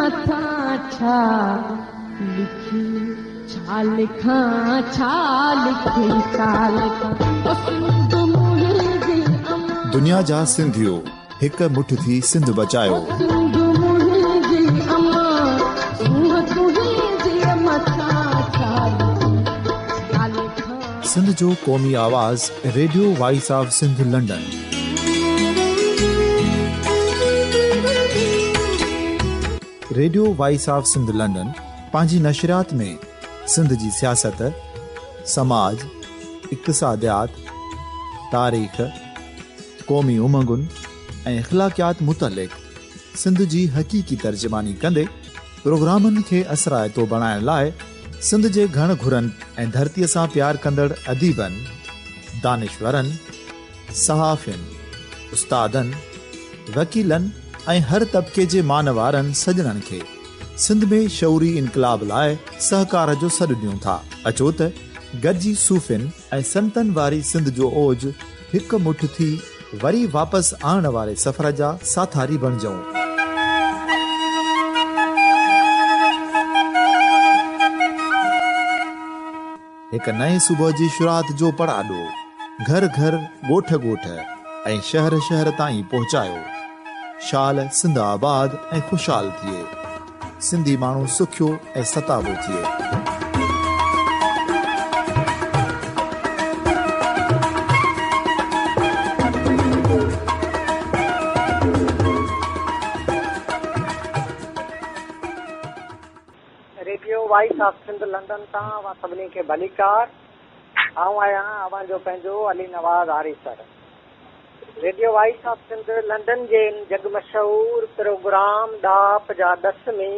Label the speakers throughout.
Speaker 1: مٿان ڇا لکي، ڇا لکان، ڇا لکي، ڇا لکان، او سنڌ منهنجي امان.
Speaker 2: دنيا جا سنڌيو هڪ مٺ ٿي سنڌ بچايو.
Speaker 1: او سنڌ منهنجي امان، سونهن تنهنجي مٿان ڇا لکي، ڇا لکان.
Speaker 2: سنڌ جو قومي آواز radio voice of Sindh London. Radio voice of Sindh London پنهنجي نشريات ۾ سنڌ جي سياست، سماج، اقتصاديات، تاريخ، قومي امنگن ۽ اخلاقيات متعلق سنڌ جي حقيقي ترجماني ڪندي پروگرامن کي اثرائتو بڻائڻ لاء سنڌ جي گهڻ گهرن ۽ ڌرتيء سان پيار ڪندڙ اديبن، دانشورن، صحافين، استادن، وڪيلن ۽ هر طبقي جي مان وارن سڄڻن کي سنڌ ۾ شعوري انقلاب لاء سهڪار جو سڏ ڏيون ٿا. اچو ته گڏجي صوفين ۽ سنتن واري سنڌ جو اوج هڪ مٺ ٿي وري واپس آڻڻ واري سفر جا ساٿاري بڻجون. هڪ نئين صبح جي شروعات جو پڙاڏو گهر گهر، ڳوٺ ڳوٺ ۽ شهر شهر تائين پهچايو. شال سنڌ آباد ۽ خوشحال ٿئي. سنڌي ماڻهو سکيو ۽ ستابو ٿئي.
Speaker 3: Radio voice of Sindh London تان اوهان سڀني کي ڀليڪار. آئون آهيان اوهان جو پنهنجو Ali Nawaz Arisar. Radio voice of Sindh London جي ان جڳ مشهور پروگرام ڏاهپ جا ڏس ۾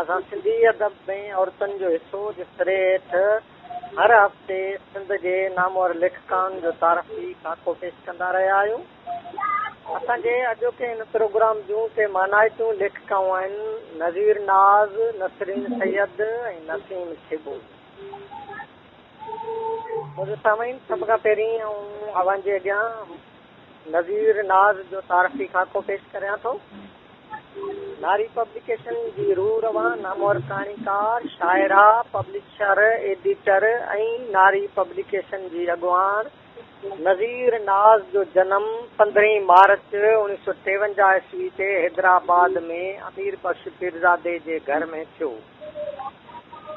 Speaker 3: اسان سنڌي ادب ۾ عورتن جو حصو جي سري هيٺ هر هفتي سنڌ جي نامور ليکڪائن جو تعارفي خاڪو پيش ڪندا رهيا آهيون. اسان جي اڄوڪي هن پروگرام جون ٽي مانائتيون ليکڪائون آهن نذير ناز، نسرين سيد ۽ نسيم ٿيٻو. منهنجو سامعين سڀ کان پهرين آئون اوهان جي اڳيان نذير ناز جو تعارفي خاڪو پيش ڪريان ٿو. ناري پبليڪيشن جي روح روان نامور ڪهاڻيڪار، شاعره، پبلشر، ايڊيٽر ۽ ناري پبليڪيشن جي اڳواڻ نذير ناز جو جنم پندرهين مارچ 1953 عيسوي تي حيدرآباد ۾ امير بخش پيرزادي جي گهر ۾ ٿيو.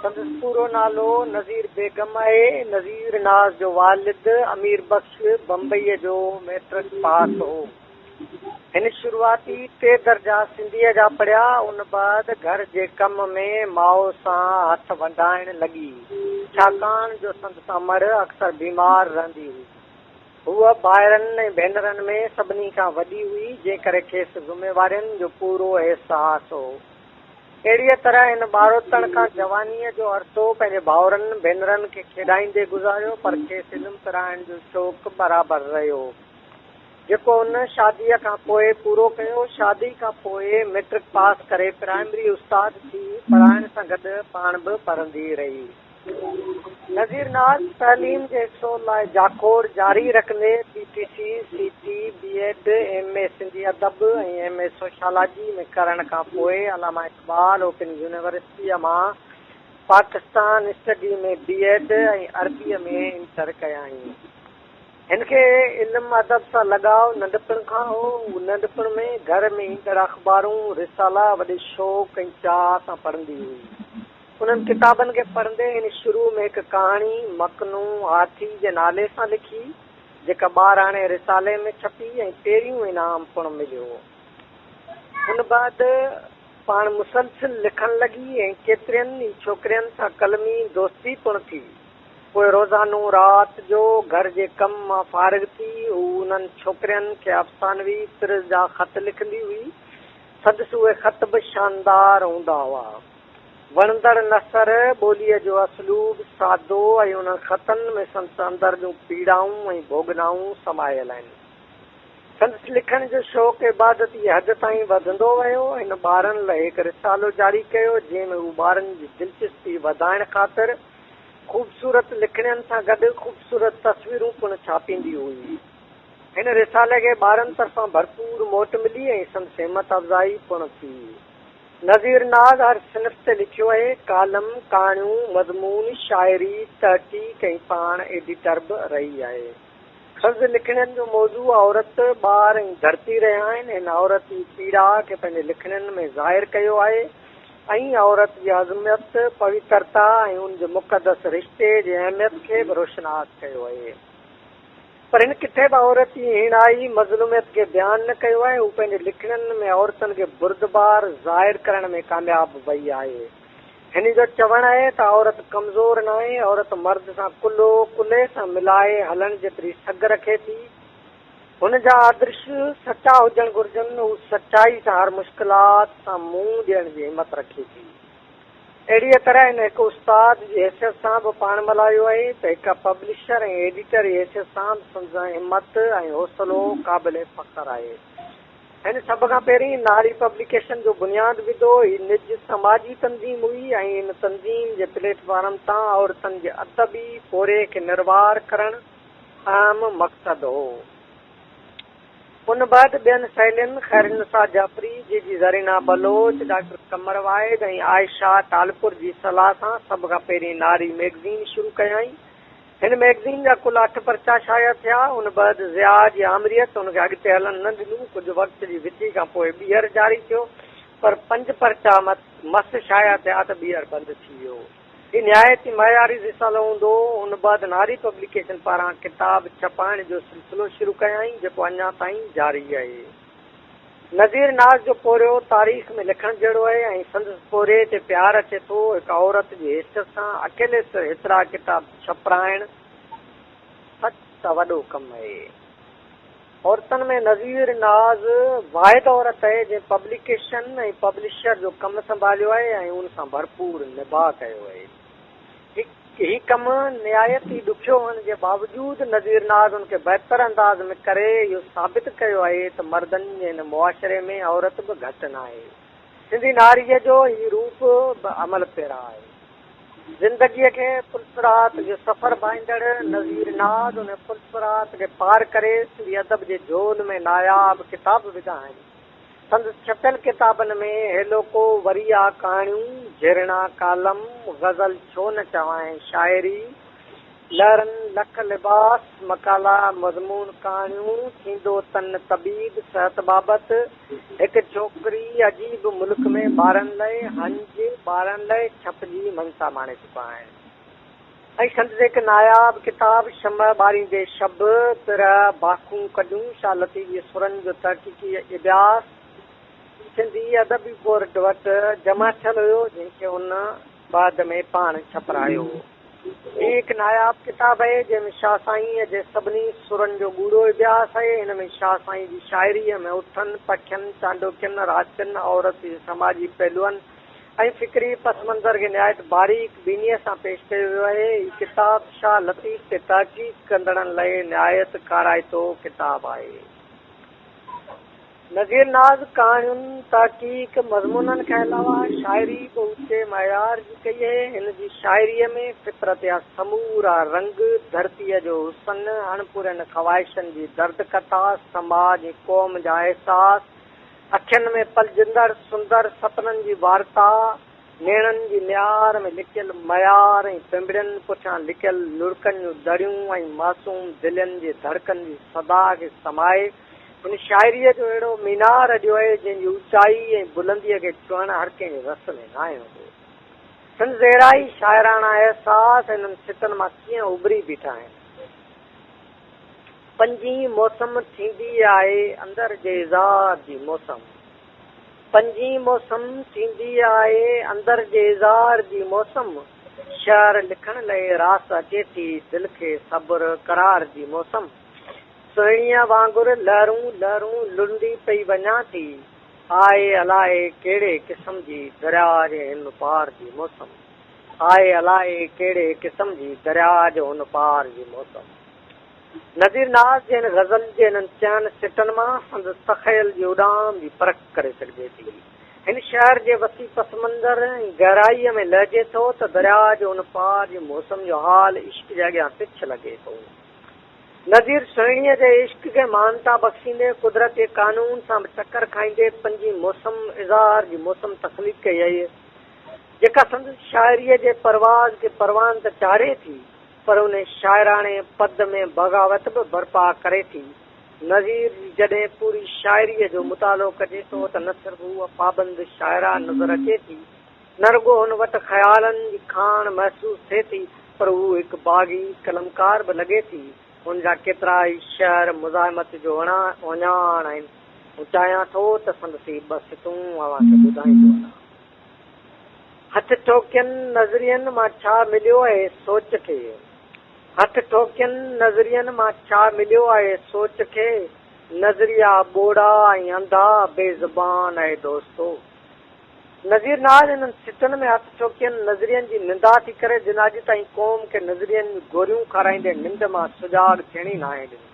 Speaker 3: سندس پورو نالو نذير بيگم آهي. نذير ناز جو والد امير بخش بمبئيء جو مئٽرڪ پاس هو. هن شروعاتي ٽي درجا سنڌيء جا پڙهيا، ان بعد گهر جي ڪم ۾ ماء سان هٿ ونڊائڻ لڳي، ڇاڪاڻ جو سندس امڙ اڪثر بيمار رهندي هئي. هوء ڀائرن ۽ ڀينرن ۾ سڀني کان وڏي هئي، جنهن ڪري کيس ذميوارين جو پورو احساس هو. اهڙيء طرح هن ٻاروتڻ کان جوانيء جو عرصو پنهنجي ڀائرن ڀينرن کي کيڏائيندي گذاريو، پر کيس علم پرائڻ جو شوق برابر رهيو. جيڪو هن شاديء کان پوء پورو ڪيو. شاديء کان پوء مئٽرڪ پاس ڪري پرائمري استاد ٿي پڙهائڻ سان گڏ پاڻ به پڙهندي رهي. نذير ناز تعليم جي حصول لاء جاکوڙ جاري رکندي P T C, C T, B Ed, M A Sindhi ادب ۽ ايم اي سوشالاجي ۾ ڪرڻ کان پوء علامه اقبال اوپن يونيورسٽيء مان پاڪستان اسٽڊي ۾ بي ايڊ ۽ عربيء ۾ انٽر ڪيائين. هن کي علم ادب سان لڳاء ننڍپڻ کان هو. هو ننڍپڻ ۾ گهر ۾ ايندڙ اخبارون، رسالا وڏي شوق ۽ چاهه سان پڙهندي هئي. انهن ڪتابن کي پڙهندي هن شروع ۾ هڪ ڪهاڻي مڪنو هاٿي جي نالي سان لکي، جيڪا ٻاراڻي رسالي ۾ ڇپي ۽ پهريون انعام پڻ مليو. ان بعد پاڻ مسلسل لکڻ لڳي ۽ ڪيترين ئي ڇوڪرين سان قلمي دوستي پڻ ٿي. پوء روزانو رات جو گهر جي ڪم مان فارغ ٿي هو انهن ڇوڪرين کي افسانوي طرز جا خط لکندي هئي. سندس اهي خط به شاندار هوندا هئا. وڻندڙ نثر، ٻوليء جو اسلوب سادو ۽ انهن خطن ۾ سندس اندر جون پيڙائون ۽ ڀوڳنائون سمايل آهن. سندس لکڻ جو شوق عبادت جي حد تائين وڌندو ويو. هن ٻارن لاء هڪ رسالو جاري ڪيو، جنهن ۾ هو ٻارن جي دلچسپي وڌائڻ خاطر خوبصورت لکڻين سان گڏ خوبصورت تصويرون پڻ ڇاپيندي هئي. هن رسالي کي ٻارن طرفان ڀرپور موٽ ملي ۽ سندس همت افزائي پڻ ٿي. نذير ناز هر صنف تي لکيو آهي، ڪالم، ڪهاڻيون، مضمون، شاعري، تحقيق ۽ پاڻ ايڊيٽر به رهي آهي. سندس لکڻين جو موضوع عورت، ٻار ۽ ڌرتي رهيا آهن. هن عورت جي پيڙا کي پنهنجي لکڻين ۾ ظاهر ڪيو آهي ۽ عورت جي عظمت، پويترتا ۽ ان جي مقدس رشتي جي اهميت کي به روشناس ڪيو آهي. پر هن ڪٿي به عورت جي هيڻائي، مظلوميت کي بيان نه ڪيو آهي. هو پنهنجي لکڻين ۾ عورتن کي بردبار ظاهر ڪرڻ ۾ ڪامياب وئي آهي. هن جو چوڻ آهي ته عورت ڪمزور ناهي، عورت مرد سان ڪلهو ڪلهي سان ملائي هلڻ جيتري سگهه رکي ٿي. هن جا آدرش سچا هجڻ گهرجن، هو سچائي سان هر مشڪلات سان منهن ڏيڻ جي همت رکي ٿي. اهڙيء طرح هن هڪ استاد جي حيثيت سان به پاڻ ملهايو آهي ته هڪ پبلشر ۽ ايڊيٽر جي حيثيت سان به سندس همت ۽ حوصلو قابل فخر آهي. هن سڀ کان پهرين ناري پبليڪيشن جو بنياد وڌو. هي نج سماجي تنظيم هئي ۽ ان تنظيم جي پليٽ فارم تان عورتن جي ادبي پورهيي کي نروار ڪرڻ اهم مقصد هو. ان بعد ٻين سهيلين خيرالنساء جعفري، جيجي زرينا بلوچ، ڊاڪٽر قمر واحد ۽ عائشه ٽالپر جي صلاح سان سڀ کان پهرين ناري مئگزين شروع ڪيائين. هن مئگزين جا ڪل اٺ پرچا شايع ٿيا. ان بعد ضياء جي آمريت ان کي اڳتي هلڻ نه ڏنو. ڪجهه وقت جي وٿي کان پوء ٻيهر جاري ٿيو پر پنج پرچا مس شايع ٿيا ته ٻيهر بند ٿي ويو. هي نهايت ئي معياري رسالو هوندو هو. ان بعد ناري پبليڪيشن پاران ڪتاب ڇپائڻ جو سلسلو شروع ڪيائين، جيڪو اڃا تائين جاري آهي. نذير ناز جو پورهيو تاريخ ۾ لکڻ جهڙو آهي ۽ سندس پورهيي تي پيار اچي ٿو. هڪ عورت جي حيثيت سان اڪيلي سر هيترا ڪتاب ڇپرائڻ سچ ته وڏو ڪم آهي. عورتن ۾ نذير ناز واحد عورت آهي جنهن پبليڪيشن ۽ پبلشر جو ڪم سنڀاليو آهي ۽ ان سان ڀرپور نڀاء ڪيو آهي. هي ڪم نهايت ئي ڏکيو هئڻ جي باوجود نذير ناز ان کي بهتر انداز ۾ ڪري اهو ثابت ڪيو آهي ته مردن جي هن معاشري ۾ عورت به گهٽ ناهي. سنڌي ناريء جو هي روپ به عمل پيرا آهي. زندگيء کي پلصراط جو سفر ڀائيندڙ نذير ناز ان پلصراط کي پار ڪري سنڌي ادب جي جهول ۾ ناياب ڪتاب وڌا آهن. سندس ڇپيل ڪتابن ۾ هيلوڪو وري آ ڪهاڻيون، جهرڻا ڪالم، غزل ڇو نه چوانء شاعري، لهرن لک لباس، مقالا، مضمون، ڪهاڻيون، ٿيندو تن طبيب، صحت بابت، هڪ ڇوڪري عجيب ملڪ ۾ ٻارن لئه، هنج ٻارن لئه ڇپجي منسا ماڻي چڪا آهن ۽ سندس هڪ ناياب ڪتاب شمع ٻاريندي شب، پرهه باکون ڪڍيون، شاهه لطيف جي سرن جو تحقيقي اڀياس سنڌي ادبي بورڊ وٽ جمع ٿيل هيو، جنهن کي هن بعد ۾ پاڻ ڇپرايو. هي هڪ ناياب ڪتاب آهي، جنهن ۾ شاهه سائينء جي سڀني سرن جو ڳوڙهو اڀياس آهي. هن ۾ شاهه سائين جي شاعريء ۾ اٺن، پکين، چانڊوڪين، راتين، عورت جي سماجي پهلوئن ۽ فڪري پس منظر کي نهايت باريڪ بينيء سان پيش ڪيو ويو آهي. هي ڪتاب شاهه لطيف تي تحقيق ڪندڙن لئه نهايت ڪارائتو ڪتاب آهي. نذير ناز ڪهاڻين، تحقيق، مضمونن کان علاوه شاعري به اوچي معيار جي ڪئي آهي. هن جي شاعريء ۾ فطرت جا سمورا رنگ، ڌرتيء جو حسن، اڻپورين خواهشن جي درد ڪٿا، سماج ۽ قوم جا احساس، اکين ۾ پلجندڙ سندر سپنن جي وارتا، نيڻن جي نيار ۾ لڪيل ميار ۽ پنبڻين پٺيان لڪيل لڙڪن جون دڙيون ۽ معصوم دلين جي ڌڙڪن جي صدا کي سمائي هن شاعريء جو اهڙو مينار اڏيو آهي، جنهن جي اوچائي ۽ بلنديء کي ڇهڻ هر ڪنهن جي وس ۾ ناهي هوندو. سندس اهڙا ئي شاعراڻا احساس انهن سٽن مان ڪيئن اڀري بيٺا آهن. پنجين موسم ٿيندي آهي اندر جي اظهار جي موسم. پنجين موسم ٿيندي آهي اندر جي اظهار جي موسم. شعر لکڻ لئه راس اچي ٿي دل کي صبر قرار جي موسم. سهڻيء وانگر لهرون لهرون لڙندي پئي وڃان ٿي. آء الائي ڪهڙي قسم جي درياء جي هن پار جي موسم. آء الائي ڪهڙي قسم جي درياء جي هن پار جي موسم. نذير ناز جي هن غزل جي هنن چئن سٽن مان سندس تخيل جي اڏام جي پرک ڪري سگهجي ٿي. هن شعر جي وسيع پس منظر ۽ گهرائيء ۾ لهجي ٿو ته درياء جي هن پار جي موسم جو حال عشق جي اڳيان تڇ لڳي ٿو. نذير سهڻيء جي عشق کي مهانتا بخشيندي، قدرت جي قانون سان به ٽڪر کائيندي پنجين موسم اظهار جي موسم تخليق ڪئي آهي، جيڪا سندس شاعريء جي پرواز کي پروان ته چاڙهي ٿي، پر ان شاعراڻي پد ۾ بغاوت به برپا ڪري ٿي. نذير جي جڏهن پوري شاعريء جو مطالعو ڪجي ٿو ته نه صرف هوء پابند شاعره نظر اچي ٿي، نه رڳو هن وٽ خيالن جي کاڻ محسوس ٿئي ٿي، پر هوء هڪ باغي قلمڪار به لڳي ٿي. هن جا ڪيترائي شعر مزاحمت جو اهڃاڻ آهن. آئون چاهيان ٿو ته سندس هي ٻه سٽون اوهان کي ٻڌائيندو هلان. هٿ ٺوڪين نظرين مان ڇا مليو آهي سوچ کي. هٿ ٺوڪين نظرين مان ڇا مليو آهي سوچ کي. نظريا ٻوڙا ۽ انڌا بي زبان اي دوستو. نذير ناز انهن سٽن ۾ هٿ ٺوڪين نظرين جي نندا ٿي ڪري جن اڄ تائين قوم کي نظرين جون گوريون کارائيندي ننڊ مان سجاڳ ٿيڻ ئي ناهي ڏنو.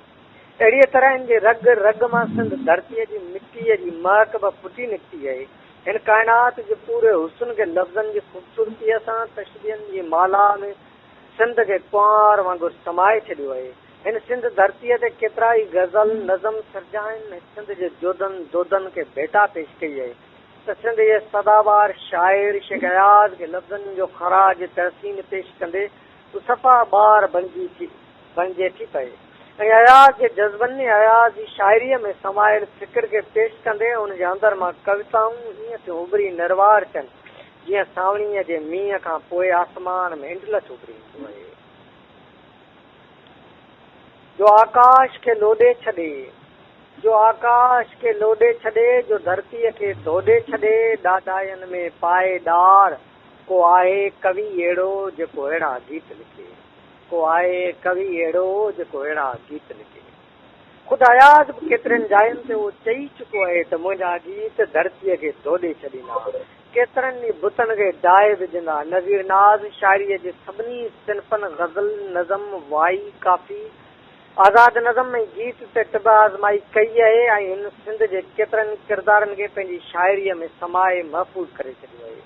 Speaker 3: اهڙيء طرح هن جي رڳ رڳ مان سنڌ ڌرتيء جي مٽيء جي مهڪ به ڦٽي نڪتي آهي. هن ڪائنات جي پوري حسن کي لفظن جي خوبصورتيء سان تشبيهن جي مالها ۾ سنڌ کي ڪنوار وانگر سمائي ڇڏيو آهي. هن سنڌ ڌرتيء تي ڪيترائي غزل، نظم سرجيا آهن ۽ سنڌ جي جوڌن دودن کي ڀيٽا پيش ڪئي آهي ته سنڌ جي سدابهار شاعر شيخ اياز کي لفظن جو خراج تحسين پيش ڪندي هو صفا ٻار بڻجي ٿي بڻجي ٿي پئي ۽ اياز جي جذبن ۽ اياز جي شاعريء ۾ سمايل فڪر کي پيش ڪندي ان جي اندر مان ڪويتائون ائين ٿيون اڀري نروار ٿين جيئن سانوڻيء جي مينهن کان پوء آسمان ۾ انڊلٺ اڀري ايندو آهي. جو آڪاش کي لوڏي ڇڏي، جو آڪاش کي لوڏي ڇڏي، جو ڌرتيء کي ڌوڏي ڇڏي، ڏاڍاين ۾ پائي ڏار، ڪو آهي ڪوي اهڙو جيڪو اهڙا گيت لکي. ڪو آهي ڪوي اهڙو جيڪو اهڙا گيت لکي. خود اياز به ڪيترين جاين تي اهو چئي چڪو آهي ته منهنجا گيت ڌرتيء کي ڌوڏي ڇڏيندا، ڪيترن ئي بتن کي ڊاهي وجهندا. نذير ناز شاعريء جي سڀني صنفن غزل، نظم، وائي، ڪافي، آزاد نظم ۽ گيت تي طبع آزمائي ڪئي آهي ۽ هن سنڌ جي ڪيترن ڪردارن کي پنهنجي شاعريء ۾ سمائي محفوظ ڪري ڇڏيو آهي.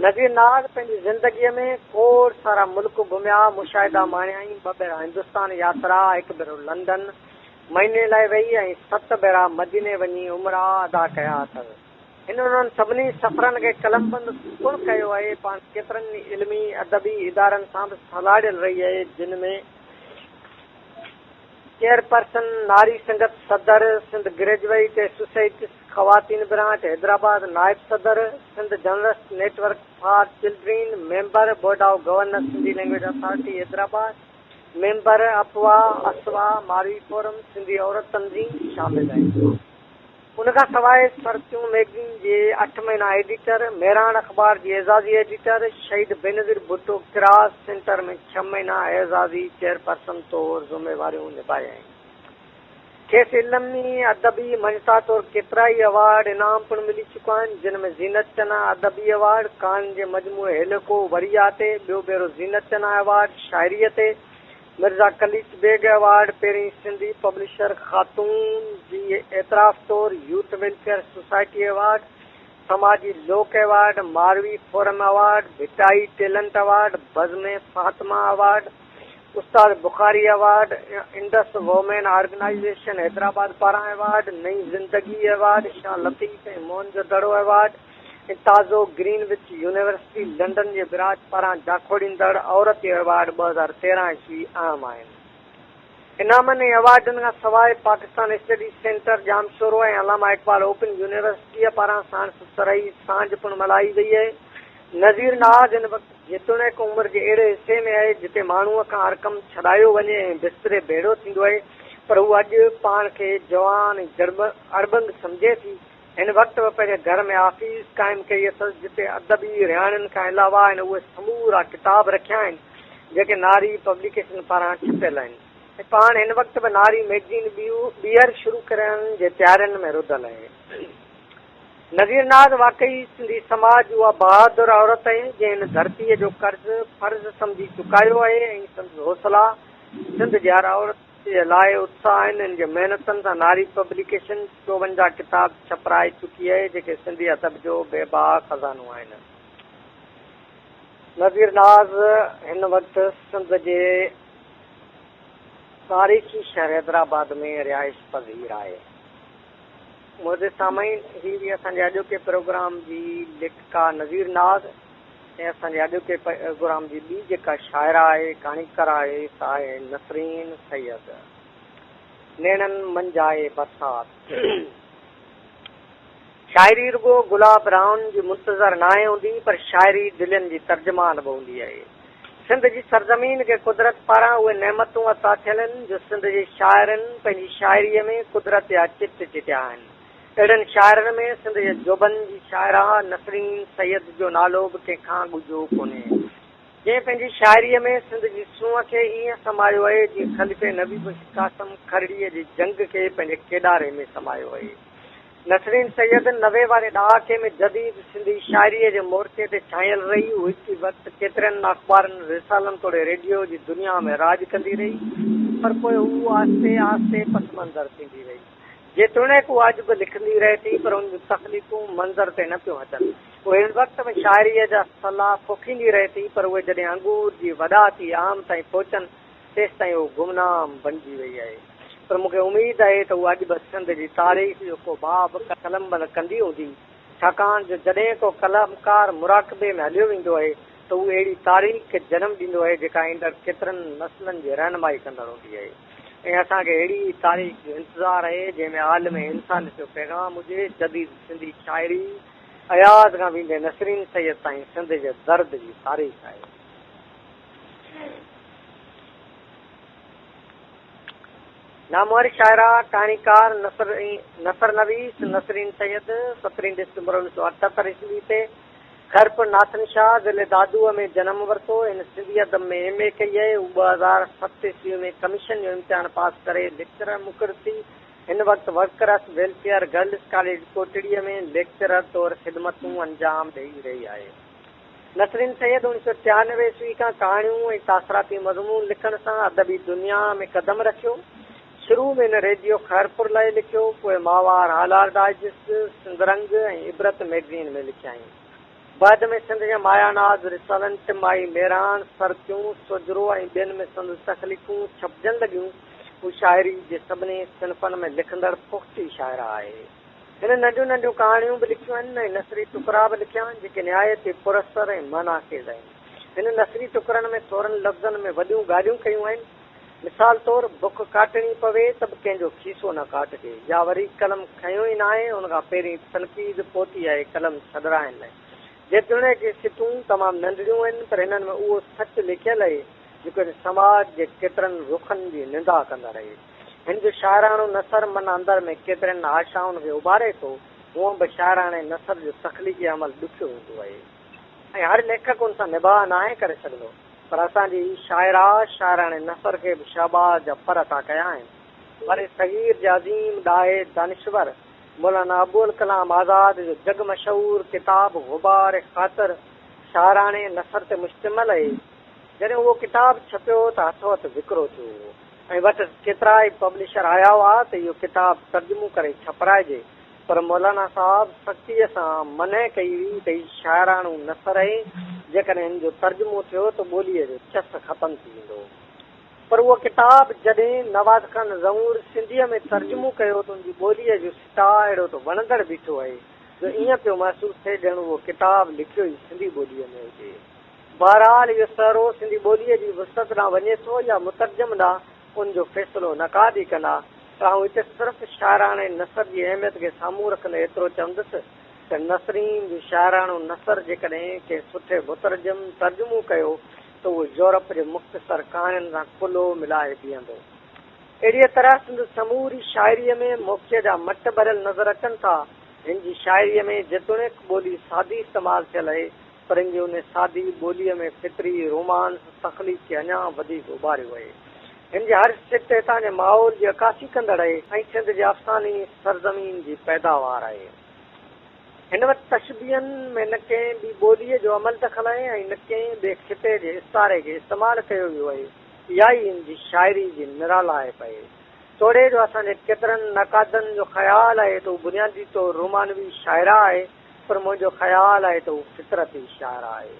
Speaker 3: نذير ناز پنهنجي زندگيء ۾ کوڙ سارا ملڪ گهميا، مشاهدا ماڻيائين، ٻه ڀيرا هندستان ياترا، هڪ ڀيرو لنڊن مهيني لاء وئي ۽ ست ڀيرا مديني وڃي عمرا ادا ڪيا اٿس. هن انهن سڀني سفرن کي قلمبند پڻ ڪيو آهي. پاڻ ڪيترن ئي علمي ادبي ادارن سان به سلهاڙيل رهي آهي، جن ۾. چيئرپرسن ناري سنگت، صدر، سنڌ گريجوئيٽ ايسوسيئيٽس خواتين برانچ حيدرآباد، نائب صدر، Sindh journalist network for children, member, board of governor Sindhi language authority Hyderabad, member, اپوا، اسوا، ماروي فورم، سنڌي عورت تنظيم شامل آهن. ان کان سواء سرتيون مئگزين جي اٺ مهينا ايڊيٽر، مهراڻ اخبار جي اعزازي ايڊيٽر، شهيد بينظير ڀٽو ڪراس سينٽر ۾ ڇهه مهينا اعزازي چيئرپرسن طور ذميواريون نڀايائين. کيس علمي ادبي مڃتا طور ڪيترائي ايوارڊ انعام پڻ ملي چڪا آهن، جن ۾ زينت چنا ادبي ايوارڊ، ڪهاڻين جي مجموعي هيلڪو وريا تي، ٻيو ڀيرو زينت چنا ايوارڊ، شاعريء تي، مرزا قليچ بيگ ايوارڊ، پهرين سنڌي پبلشر خاتون جي اعتراف طور يوٿ ويلفيئر سوسائٽي ايوارڊ، سماجي لوڪ award, Marvi forum award, Bhittai talent award, Bazm Fatima award, Ustad Bukhari award, Indus women organisation Hyderabad پاران ايوارڊ، نئين زندگي ايوارڊ، شاهه لطيف ۽ موهن جو دڙو ايوارڊ ۽ تازو گرين وچ يونيورسٽي لنڊن جي براچ پاران جاکوڙيندڙ عورت ايوارڊ 2013 عيسوي اهم آهن. انعامن ۽ ايوارڊن کان سواء پاڪستان اسٽڊي سينٽر ڄامشورو ۽ علامه اقبال اوپن يونيورسٽيء پاران ساڻس سرهي سانجهه پڻ ملهائي وئي آهي. نذير ناز هن وقت جيتوڻيڪ عمر جي اهڙي حصي ۾ آهي جتي ماڻهوء کان هر ڪم ڇڏايو وڃي ۽ بستري ڀيڙو ٿيندو آهي پر هوء اڄ پاڻ کي جوان ۽ اڙٻنگ سمجهي ٿي. هن وقت به پنهنجي گهر ۾ آفيس قائم ڪئي اٿس، جتي ادبي رهاڻين کان علاوه هن اهي سمورا ڪتاب رکيا آهن، جيڪي ناري پبليڪيشن پاران ڇپيل آهن ۽ پاڻ هن وقت به ناري مئگزين ٻيهر شروع ڪرڻ جي تيارين ۾ رڌل آهي. نذير ناز واقعي سنڌي سماج جي اها بهادر عورت آهي، جنهن هن ڌرتيء جو قرض فرض سمجهي چڪايو آهي ۽ سندس حوصلا سنڌ جي هر عورت جي لاء اتساهه آهن. هن جي محنتن سان ناري پبليڪيشن 54 ڪتاب ڇپرائي چڪي آهي، جيڪي سنڌي ادب جو بي بها خزانو آهن. نذير ناز هن وقت سنڌ جي تاريخي شهر حيدرآباد ۾ رهائش پذير آهي. معزز سامعين هي هئي اسان جي اڄوڪي پروگرام جي ليکڪا نذير ناز ۽ اسان جي اڄوڪي پروگرام جي ٻي جيڪا شاعره آهي ڪهاڻيڪار آهي سا آهي نسرين سيد. نيڻن منجهه آهي برسات. شاعري رڳو گلاب راهن جي منتظر ناهي هوندي پر شاعري دلين جي ترجمان به هوندي آهي. سنڌ جي سرزمين کي قدرت پاران اهي نعمتون عطا ٿيل آهن جو سنڌ جي شاعرن پنهنجي شاعريء ۾ قدرت جا چٽ چٽيا آهن. اهڙن شاعرن ۾ سنڌ جي جوڀن جي شاعره نسرين سيد جو نالو به ڪنهن کان ڳجهو ڪونهي. جنهن پنهنجي شاعريء ۾ سنڌ جي سونهن کي ائين سمايو آهي جيئن خليفي نبي بخش قاسم کرڙيء جي جنگ کي پنهنجي ڪيڏاري ۾ سمايو آهي. نسرين سيد 90 واري ڏهاڪي ۾ جديد سنڌي شاعريء جي مورچي تي ڇانيل رهي. هوء هڪ ئي وقت ڪيترن اخبارن، رسالن توڙي ريڊيو جي دنيا ۾ راڄ ڪندي رهي، پر پوء هوء آهستي آهستي پس منظر ٿيندي وئي. جيتوڻيڪ هوء اڄ به لکندي رهي ٿي، پر هن جون تخليقون منظر تي نه پيون اچن. هوء هن وقت به شاعريء جا سلا پوکيندي رهي ٿي، پر اهي جڏهن انگور جي وڏا ٿي عام تائين پهچن، تيستائين هوء گمنام بڻجي وئي آهي. پر مون کي اميد آهي ته هوء اڄ به سنڌ جي تاريخ جو ڪو باب قلمبند ڪندي هوندي، ڇاڪاڻ جو جڏهن ڪو قلمڪار مراقبي ۾ هليو ويندو آهي ته هو اهڙي تاريخ کي جنم ڏيندو آهي جيڪا ايندڙ ڪيترن نسلن جي رهنمائي ڪندڙ هوندي آهي ۽ اسان کي اهڙي ئي تاريخ جو انتظار آهي جنهن ۾ عالم انسانيت جو پيغام هجي. جديد سنڌي شاعري اياز کان ويندي نسرين سيد تائين سنڌ جي درد جي تاريخ آهي. نامور شاعره، ڪهاڻيڪار، نثر نويس نسرين سيد سترهين ڊسمبر 1978 عيسوي تي خيرپور ناٿن شاهه، ضلعي دادوء ۾ جنم ورتو. هن سنڌي ادب ۾ ايم اي ڪئي آهي. هو 2007 عيسوي ۾ ڪميشن جو امتحان پاس ڪري ليڪچرر مقرر ٿي. هن وقت ورڪرس ويلفيئر گرلس ڪاليج ڪوٽڙيء ۾ ليڪچرر طور خدمتون انجام ڏئي رهي آهي. نسرين سيد 1993 عيسوي کان ڪهاڻيون ۽ تاثراتي مضمون لکڻ سان ادبي دنيا ۾ قدم رکيو. شروع ۾ هن ريڊيو خيرپور لاء لکيو، پوء ماهوار هالار ڊائجسٽ، سنڌرنگ ۽ عبرت مئگزين ۾ لکيائين. بعد ۾ سنڌ جي مايا ناز رسالن ٽماهي مهراڻ، سرتيون، سوجهرو ۽ ٻين ۾ سندس تخليقون ڇپجڻ لڳيون. هو شاعري جي سڀني صنفن ۾ لکندڙ پختي شاعره آهي. هن ننڍيون ننڍيون ڪهاڻيون به لکيون آهن ۽ نثري ٽڪرا به لکيا آهن، جيڪي نهايت ئي پر اثر ۽ معنيٰ خيز آهن. هن نثري ٽڪرن ۾ ٿورن لفظن ۾ وڏيون ڳالهيون ڪيون آهن. مثال طور، بک ڪاٽڻي پوي ته به ڪنهن جو کيسو نه ڪاٽجي يا وري قلم کنيو ئي ناهي، ان کان پهرين تنقيد پهتي آهي قلم ڇڏرائڻ لاء. جيتوڻيڪ هي سٽون تمام ننڍڙيون آهن، پر هنن ۾ اهو سچ لکيل آهي، جيڪو هن سماج جي ڪيترن رخن جي نندا ڪندڙ آهي. هن جو شاعراڻو نثر من اندر ۾ ڪيترين آشائن کي اڀاري ٿو. هونئن به شاعراڻي نثر جو تخليقي عمل ڏکيو هوندو آهي ۽ هر ليکڪ ان سان نباهه ناهي ڪري سگهندو، پر اسان جي هي شاعره شاعراڻي نثر کي به شهباز جا پر عطا ڪيا آهن. برصغير جي عظيم ڏاهي دانشور مولانا ابوالڪلام آزاد جو جڳ مشهور ڪتاب غبار خاطر شاعراڻي نثر تي مشتمل اهي. جڏهن اهو ڪتاب ڇپيو ته هٿو هٿ وڪرو ٿيو هو ۽ وٽس ڪيترائي پبلشر آيا هئا ته اهو ڪتاب ترجمو ڪري ڇپرائجي پر مولانا صاحب سختيء سان منع ڪئي هئي ته هي شاعراڻو نثر اهي جيڪڏهن هن جو ترجمو ٿيو ته ٻوليء جو چس ختم ٿي ويندو. پر اهو ڪتاب جڏهن نواز خان زئور سنڌيء ۾ ترجمو ڪيو ته ان جي ٻوليء جو سٽاء اهڙو ته وڻندڙ بيٺو اهي جو ائين پيو محسوس ٿئي ڄڻ اهو ڪتاب لکيو ئي سنڌي ٻوليء ۾ هجي. بهرحال اهو سهرو سنڌي ٻوليء جي وسعت ڏانهن وڃي ٿو يا مترجم ڏانهن، ان جو فيصلو نقاد ئي ڪندا. پر آئون هتي صرف شاعراڻي نثر جي اهميت کي سامهون رکندي ايترو چوندس ته نسرين جو شاعراڻو نثر جيڪڏهن ڪنهن سٺي مترجم ترجمو ڪيو ته اهو يورپ جي مختصر ڪهاڻين سان ڪلهو ملائي بيهندو. اهڙيء طرح سندس سموري شاعريء ۾ موکيء جا مٽ ڀريل نظر اچن ٿا. هن جي شاعريء ۾ جيتوڻيڪ ٻولي سادي استعمال ٿيل اهي، پر هن جي ان سادي ٻوليء ۾ فطري رومانس تخليق کي اڃا وڌيڪ اڀاريو اهي. هن جي هر سٽ هتان جي ماحول جي عڪاسي ڪندڙ اهي ۽ سنڌ جي افساني سرزمين جي پيداوار اهي. هن وٽ تشبيهن ۾ نه ڪنهن ٻي ٻوليء جو عمل دخل اهي ۽ نه ڪنهن ٻئي خطي جي استعاري کي استعمال ڪيو ويو اهي. اها ئي هن جي شاعري جي نرالائپ اهي. توڙي جو اسان جي ڪيترن نقادن جو خيال اهي ته هو بنيادي طور رومانوي شاعره آهي، پر منهنجو خيال آهي ته هو فطرتي شاعره آهي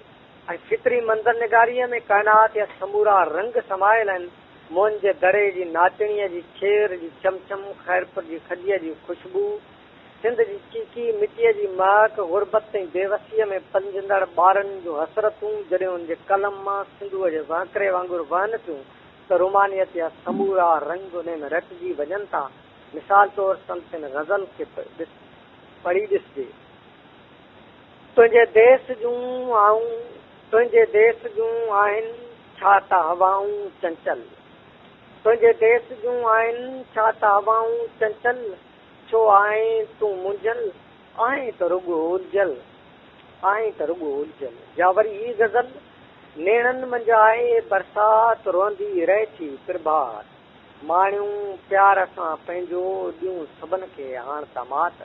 Speaker 3: ۽ فطري منظر نگاريء ۾ ڪائنات جا سمورا رنگ سمايل آهن. موهن جي دڙي جي ناچڻيء جي ڇير جي چمچم، خيرپور جي کجيء جي خوشبو، سنڌ جي چيڪي مٽيء جي مهڪ، غربت ۽ بيوسيء ۾ پلجندڙ ٻارن جون حسرتون جڏهن ان جي قلم مان سنڌوء جي وهڪري وانگر وهن ٿيون ته رومانيت جا سمورا رنگ انهي ۾ رچجي وڃن ٿا. مثال طور سندس هن غزل کي پڙهي ڏسجي. تنهنجي ديس جون آئون، تنهنجي ديس جون آهن ڇا ته هوائون چنچل. تنهنجي ديس جون آهن ڇا ته هوائون چنچل، ڇو آهين تون منجهيل، آهين ته رڳو الجهيل، آهين ته رڳو الجهيل. يا وري هي غزل، نيڻن منجهه آهي برسات، روئندي رهي ٿي پرڀات. ماڻيون پيار سان پنهنجو، ڏيون سڀن کي هاڻ ته مات.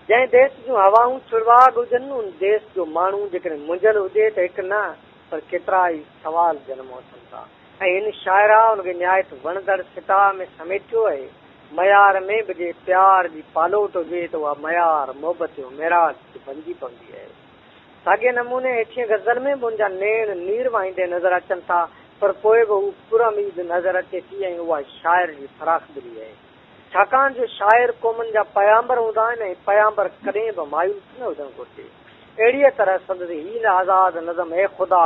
Speaker 3: جنهن ديس جون هوائون ڇڙواڳ هجن، ان ديس جو ماڻهو جيڪڏهن منجهيل هجي ته هڪ نه پر ڪيترا ئي سوال جنم وٺن ٿا ۽ هن شاعره ان کي نهايت وڻندڙ سٽاء ۾ سميٽيو آهي. معيار ۾ به جي پيار جي پالوٽ هجي ته اها معيار محبت جو معراج بنجي پوندي آهي. ساڳئي نموني هيٺئين غزل ۾ به ان جا نيڻ نير وهائيندي نظر اچن ٿا پر پوء به هو پراميد نظر اچي ٿي ۽ اها شاعر جي فراخدلي آهي. ڇاڪاڻ جو شاعر قومن جا پيامبر هوندا آهن ۽ پيامبر ڪڏهن به مايوس نه هجڻ گهرجي. اهڙيء طرح سندس هي نه آزاد نظم اي خدا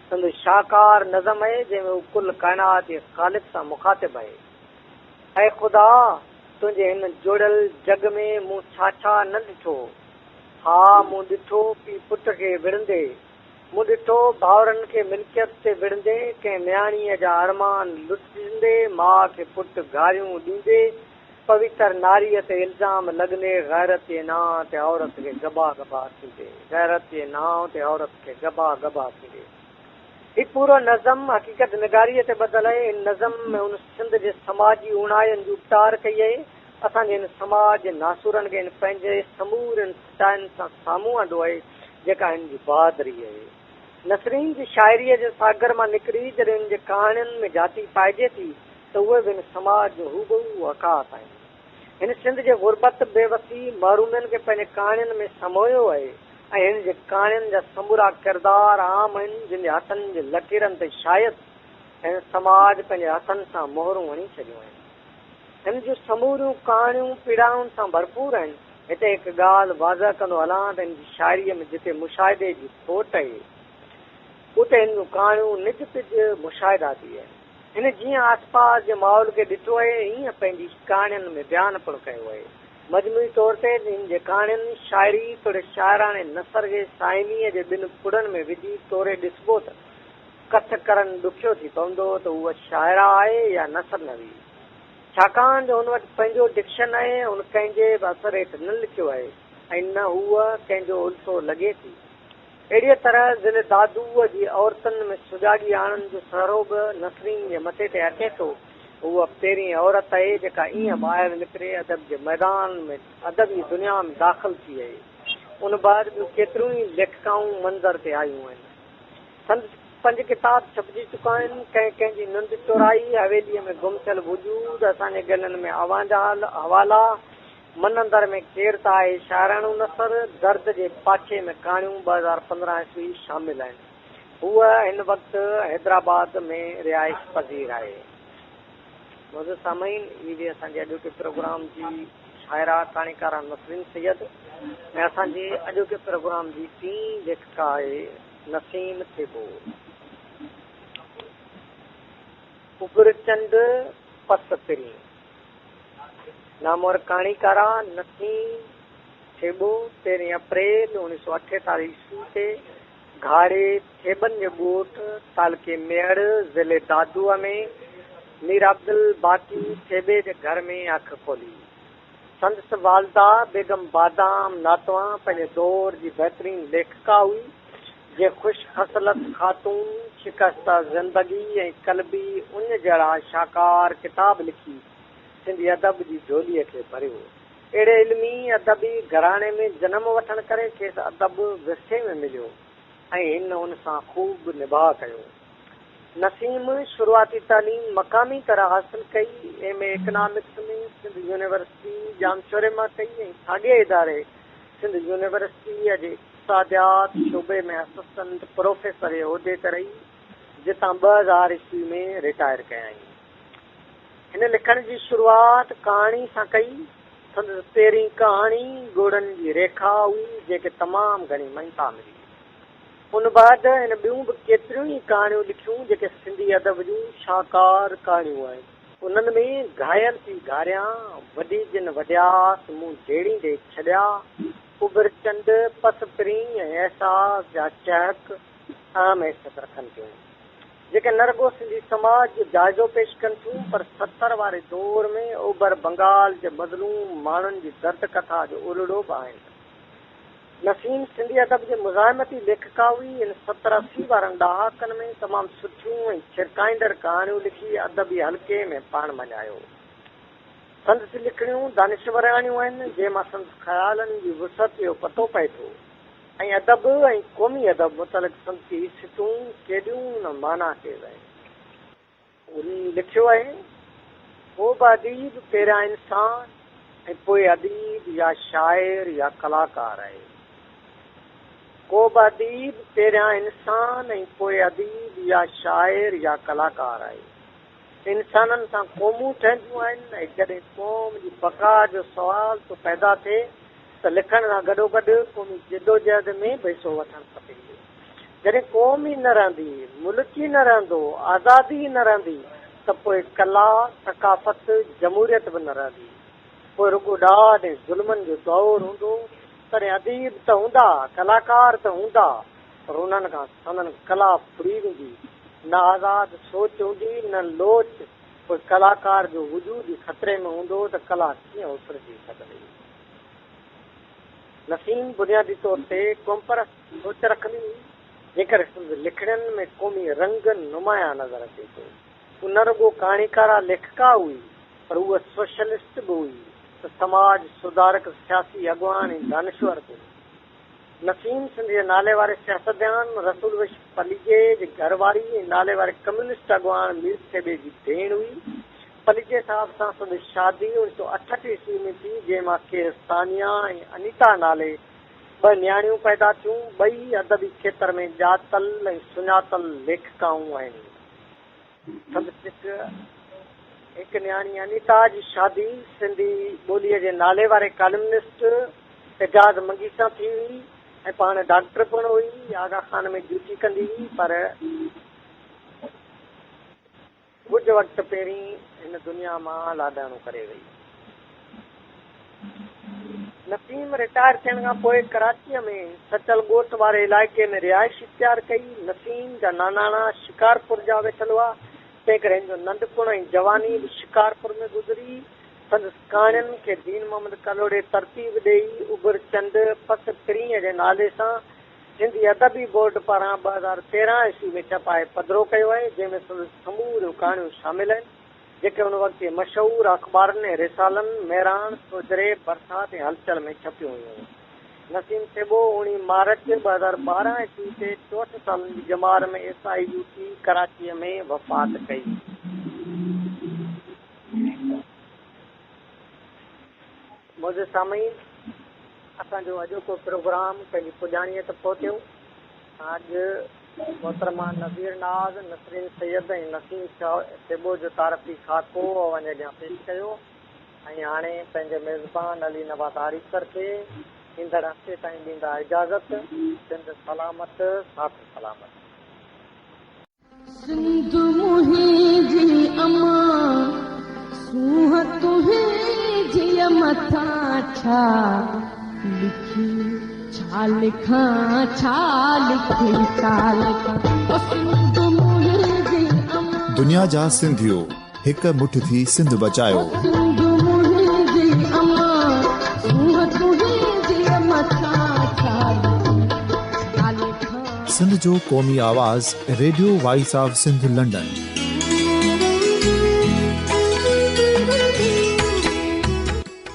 Speaker 3: سندس شاهڪار نظم اهي جنهن ۾ هو ڪل ڪائنات جي خالق سان مخاطب اهي. اي خدا! تنهنجي هن جوڙيل جڳ ۾ مون ڇا ڇا نه ڏٺو. ها مون ڏٺو پيء پٽ کي وڙهندي. مون ڏٺو ڀائرن کي ملڪيت تي وڙهندي، ڪنهن نياڻيء جا ارمان لٽجندي، ماء کي پٽ گاريون ڏيندي، پويتر ناريء تي الزام لڳندي، غيرت جي نانء تي عورت کي ڳڀا ڳڀا ٿيندي، غيرت جي نانء تي عورت کي ڳڀا ڳڀا ٿيندي. هي پورو نظم حقيقت نگاريء تي ٻڌل آهي. هن نظم ۾ هن سنڌ جي سماجي اوڻاين جي اپٽار ڪئي آهي. اسان جي هن سماج جي ناسورن کي هن پنهنجي سمورين سٽائن سان سامهون آندو آهي، جيڪا هن جي بهادري آهي. نسرين جي شاعريء جي ساگر مان نڪري جڏهن هن جي ڪهاڻين ۾ جهاتي پائجي ٿي ته اهي به هن سماج جون هوبهو عڪاس آهن. هن سنڌ جي غربت، بيوسي، محرومين کي پنهنجي ڪهاڻين ۾ سموهيو آهي ۽ هن جي ڪهاڻين جا سمورا ڪردار عام آهن جن جي هٿن جي لڪيرن تي شايد هن سماج پنهنجي هٿن سان مهرون هڻي ڇڏيون آهن. هن جون سموريون ڪهاڻيون پيڙائن سان ڀرپور آهن. هتي هڪ ڳالهه واضح ڪندو هلان ته هن جي شاعريء ۾ جتي مشاهدي جي کوٽ آهي اتي هن جون ڪهاڻيون نج پج مشاهداتي آهن. هن جيئن آسپاس جي ماحول کي ڏٺو آهي، ايئن پنهنجي ڪهاڻين ۾ بيان پڻ ڪيو آهي. مجموعي طور تي هن جي ڪهاڻين، شاعري توڙي شاعراڻي نثر کي ساهميء جي ٻن پڙن ۾ وجهي توري ڏسبو ته ڪٿ ڪرڻ ڏکيو ٿي پوندو ته هوء شاعره آهي يا نثر نويس. ڇاڪاڻ جو هن وٽ پنهنجو ڊڪشن آهي، هن ڪنهن جي به اثر هيٺ نه لکيو آهي ۽ نه هوء ڪنهن جو الٿو لڳي ٿي. اهڙيء طرح ضلعي دادوء جي عورتن ۾ سجاڳي آڻڻ جو سهرو به نسرين جي مٿي تي اچي ٿو. هوء پهرين عورت آهي جيڪا ائين ٻاهر نڪري ادب جي ميدان ۾ ادبي دنيا ۾ داخل ٿي آهي. ان بعد ٻيون ڪيتريون ئي ليکڪائون منظر تي آيون آهن. سندس پنج ڪتاب ڇپجي چڪا آهن. ڪنهن ڪنهن جي ننڊ چورائي، حويليء ۾ گم ٿيل وجود، اسان جي ڳلن ۾ اوهان جا حوالا، من اندر ۾ ڪير ته آهي شاعراڻو نثر، درد جي پاڇي ۾ ڪهاڻيون 2015 عيسوي شامل آهن. هوء هن وقت حيدرآباد ۾ رهائش پذير آهي. معزز سامعين هي هئي اسان جي اڄوڪي پروگرام جي شاعره ڪهاڻيڪاره نسرين سيد ۽ اسان جي اڄوڪي پروگرام جي ٽين ليکڪا آهي نسيم ٿيٻو. اڀر چنڊ پس پرين. نامور ڪهاڻيڪارا نسيم ٿيٻو تيرهين اپريل اوڻيهه سؤ اٺيتاليهه عيسوي تي گهاڙي ٿيٻن جي ڳوٺ تعلقي ميهڙ ضلعي دادوء ۾ مير عبدالباقي ٿيٻي جي گهر ۾ اک کولي. سندس والده بيگم بادام ناتوان پنهنجي دور جي بهترين ليکڪا هئي، جنهن خوش خصلت خاتون، شڪسته زندگي ۽ قلبي اڃ جهڙا شاهڪار ڪتاب لکي سنڌي ادب جي جهوليء کي ڀريو. اهڙي علمي ادبي گهراڻي ۾ جنم وٺڻ ڪري کيس ادب ورثي ۾ مليو ۽ هن ان سان خوب نڀاء ڪيو. نسيم شروعاتي تعليم مقامي طرح حاصل ڪئي، M A economics ۾ Sindh university ڄامشوري مان ڪئي ۽ ساڳئي اداري سنڌ يونيورسٽيء جي اقتصاديات شعبي ۾ اسسٽنٽ پروفيسر جي عهدي تي رهي. جتان 2000 عيسوي ۾ رٽائر ڪيائين. هن لکڻ جي شروعات ڪهاڻي سان ڪئي. سندس پهرين ڪهاڻي ڳوڙهن جي ريکا هئي، جنهن کي تمام گهڻي مڃتا ملي. ان بعد هن ٻيون به ڪيتريون ئي ڪهاڻيون لکيون، جيڪي سنڌي ادب جون شاهڪار ڪهاڻيون آهن. انهن ۾ گهايل ٿي گهاريان، وڍي جن وڍياس، مون جهيڙيندي ڇڏيا، اڀر چنڊ، پس پرين ۽ احساس جا چهڪ اهم حيثيت رکن ٿيون، جيڪي نه رڳو سنڌي سماج جو جائزو پيش ڪن ٿيون، پر 70 واري دور ۾ اوڀر بنگال جي مظلوم ماڻهن جي درد ڪٿا جو اولڙو به آهن. نسيم سنڌي ادب جي مزاحمتي ليکڪا هئي. هن 70 80 وارن ڏهاڪن ۾ تمام سٺيون ۽ ڇرڪائيندڙ ڪهاڻيون لکي ادبي حلقي ۾ پاڻ مڃايو. سندس لکڻيون دانشوراڻيون آهن، جنهن مان سندس خيالن جي وسعت جو پتو پئي ٿو ۽ ادب ۽ قومي ادب متعلق سندس هي سٽون ڪيڏيون نه معنيٰ خيز آهن. هن لکيو آهي، ڪو به اديب پهريان انسان ۽ پوء اديب يا شاعر يا ڪلاڪار آهي. ڪو به اديب پهريان انسان ۽ پوء اديب يا شاعر يا ڪلاڪار آهي. انسانن سان قومون ٺهنديون آهن ۽ جڏهن قوم جي بقا جو سوال ٿو پيدا ٿئي ته لکڻ سان گڏوگڏ قومي جدوجهد ۾ به حصو وٺڻ کپي. جڏهن قوم ئي نه رهندي، ملڪ ئي نه رهندو، آزادي ئي نه رهندي ته پوء ڪلا، ثقافت، جمهوريت به نه رهندي. پوء رڳو ڏاڍ ۽ ظلمن جو دور هوندو. تڏهن اديب ته هوندا، ڪلاڪار ته هوندا، پر انهن کان سندن ڪلا ڦري ويندي. نه آزاد سوچ هوندي، نه لوچ. پوء ڪلاڪار جو وجود ئي خطري ۾ هوندو ته ڪلا ڪيئن اسرجي سگهندي؟ نسيم بنيادي طور تي قومپرست سوچ رکندي هئي، جنهن ڪري سندس لکڻين ۾ قومي رنگ نمايان نظر اچي ٿو. هوء نه رڳو ڪهاڻيڪارا ليکڪا هئي، پر هوء سوشلسٽ به هئي ته سماج سڌارڪ سياسي اڳواڻ ۽ دانشور به. نسيم سنڌ جي ناليواري سياستدان رسول بخش پليجي جي گهر واري ۽ ناليواري ڪميونسٽ اڳواڻ مير ٿيٻي جي ڀيڻ هئي. پليجي صاحب سان سندس شادي 1968 عيسوي ۾ ٿي، جنهن مان کيس تانيا ۽ انيتا نالي ٻه نياڻيون پيدا ٿيون. ٻئي ادبي کيتر ۾ ڄاتل ۽ سڃاتل ليکڪائون آهن. سندس هڪ نياڻي انيتا جي شادي سنڌي ٻوليء جي نالي واري ڪالمنسٽ اعجاز منگي سان ٿي هئي ۽ پاڻ ڊاڪٽر پڻ هئي. آغا خان ۾ ڊيوٽي ڪندي هئي پر ڪجهه وقت پهرين هن دنيا مان لاڏاڻو ڪري وئي. نسيم رٽائر ٿيڻ کان پوء ڪراچيء ۾ سچل ڳوٺ واري علائقي ۾ رهائش اختيار ڪئي. نسيم جا ناناڻا شڪارپور جا ويٺل هئا، تنهنڪري هن جو ننڍپڻ ۽ جواني به شڪارپور ۾ گذري. سندس ڪهاڻين کي دين محمد ڪلهوڙي ترتيب ڏيئي اڀر چنڊ پس پرينء جي نالي سان سنڌي ادبي بورڊ پاران 2013 عيسوي ۾ ڇپائي پڌرو ڪيو آهي، جنهن ۾ سندس سموريون ڪهاڻيون شامل آهن، جيڪي ان وقت جي مشهور اخبارن ۽ رسالن مهراڻ، سوجهري، برسات ۽ هلچل ۾ ڇپيون هيون. نسيم ٿيٻو اوڻيهه مارچ 2012 عيسوي تي 64 سالن جي ڄمار ۾ ايس I U ٽي ڪراچيء ۾ وفات ڪئي. معزز سامعين! اسان جو اڄوڪو پروگرام پنهنجي پڄاڻيء تي پهتو. اڄ محترمه نذير ناز، نسرين سيد ۽ نسيم ٿيٻو جو تعارفي خاڪو اوهان جي اڳيان پيش ڪيو ۽ هاڻي پنهنجي ميزبان علي نواز آريسر کي ايندڙ هفتي تائين ڏيندا اجازت. سنڌ سلامت، ساٿ سلامت.
Speaker 1: سنڌ منهنجي امان، سونهن تنهنجي مٿان ڇا لکي ڇا لکان ڇا لکي ڇا لکان او سنڌ منهنجي امان.
Speaker 2: دنيا جا سنڌيو هڪ مٺ ٿي سنڌ بچايو.
Speaker 1: او سنڌ منهنجي امان، سونهن تنهنجي مٿان ڇا لکي ڇا لکان.
Speaker 2: سنڌ جو قومي آواز radio voice of Sindh London.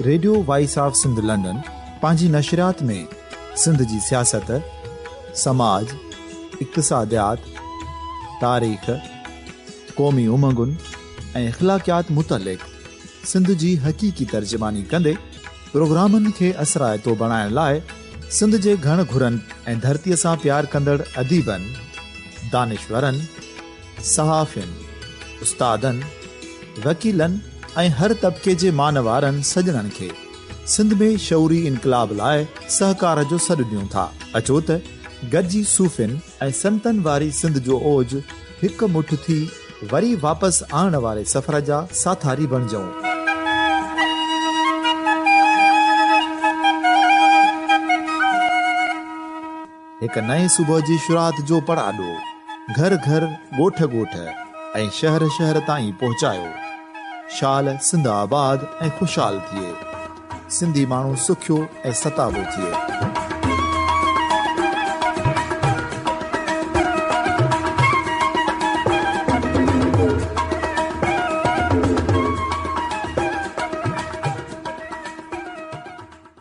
Speaker 2: Radio voice of Sindh London پنهنجي نشريات ۾ سنڌ جي سياست، سماج، اقتصاديات، تاريخ، قومي امنگن ۽ اخلاقيات متعلق سنڌ جي حقيقي ترجماني ڪندي پروگرامن کي اثرائتو بڻائڻ لاء سنڌ جي گهڻ گهرن ۽ ڌرتيء سان پيار ڪندڙ اديبن، دانشورن، صحافين، استادن، وڪيلن ۽ هر طبقي جي مانوارن سڄڻن کي سنڌ ۾ شعوري انقلاب لاء سهڪار جو سڏ ڏيون ٿا. اچو ته گڏجي صوفين ۽ سنتن واري سنڌ جو اوج هڪ مٺ ٿي وري واپس آڻڻ واري سفر جا ساٿاري بڻجون. هڪ نئين صبح جي شروعات جو پڙاڏو گهر گهر، ڳوٺ ڳوٺ ۽ شهر شهر تائين پهچايو. شال سنڌ آباد ۽ خوشحال ٿئي. سنڌي ماڻهو سکيو ۽ ستابو ٿئي.